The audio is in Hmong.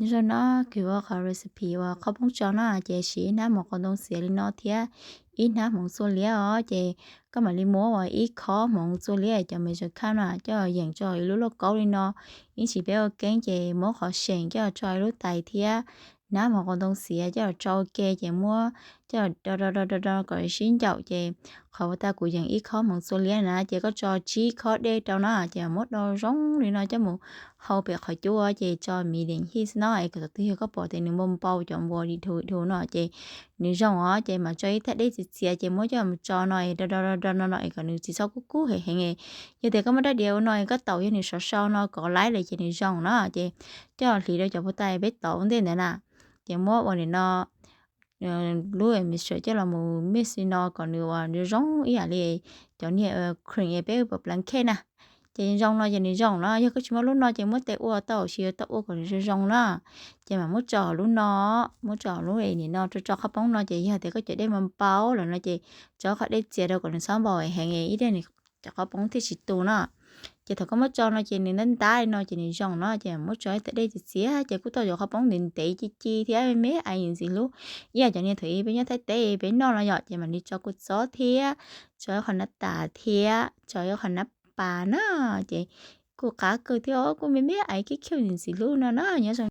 Nyob zoo no, kuv ua qhov recipe uas qhob poob tso no ces siv ib hnab hmoov qos ntoo xiav li no thiab ib hnab hmoov txua liab os. Ces koj mam li muab uas ib khob hmoov txua liab cov me zam khaj no coj yeem tso ib lub lauj kaub li no, ib ntsis peb ua keeb ces muab qhov seem coj tso ib lub tais thiab hnab hmoov qos ntoo xiav coj tso ua ke ces muab coj do do do do do kom sib ncaum ces qhov uas tas kuv yeem ib khob hmoov txua liab na ces koj tso tsib khob dej rau no ces muab do zoo li no coj mus hau pem qhov cub ces tso medium heat no es kom thaum twg yog koj pom tias nws npau npau cov npua di dhu di dhu no ces nws zoo os ces mam tso ib thaj dej txias txias ces muab coj mus tso no es do do do do no no es kom nws tsis txhob kub kub heev heev. Yog tias koj muab rab diav ua no es koj taus yog nws sov so no kov laib lawm ces nws zoo no ces coj hliv rau cov puas tais peb tauv ua ntej ntawd na ces muab ua nim no lub mixture coj los mus mix li no kom nws ua zoo ib yam li cov niag cream es peb ua blanket na. Ces zoo no ces nws zoo no, yog koj tsis muaj lub no ces muab tes ua tau, tsis yuav tau ua kom nws zoo zoo na. Ces mam muab tso lub no, muab tso lub nim no tso tso qhob poob no ces yog tias koj cov dej mas npau lawm no ces tso qhov dej txias rau kom nws txhob npau heev ib daim cov qhob poob thiaj tsis tu no. Ces thaum koj muab tso no ces nws ntab ntab li no ces nws zoo no ces muab tso ib thaj dej txias txias ces kuj tau cov qhob poob ntev ntev ci ci thiab me me ais ntxim hlub ib yam cov niag thaum ub peb nyob Thaib teb peb noj no yom ces mam li tso kua txob thiab tso ib qho nab tas thiab tso ib qho nab pas na ces kuj qab kawg thiab kuj me me ais kiv khiv ntxim hlub no na. Nyob zoo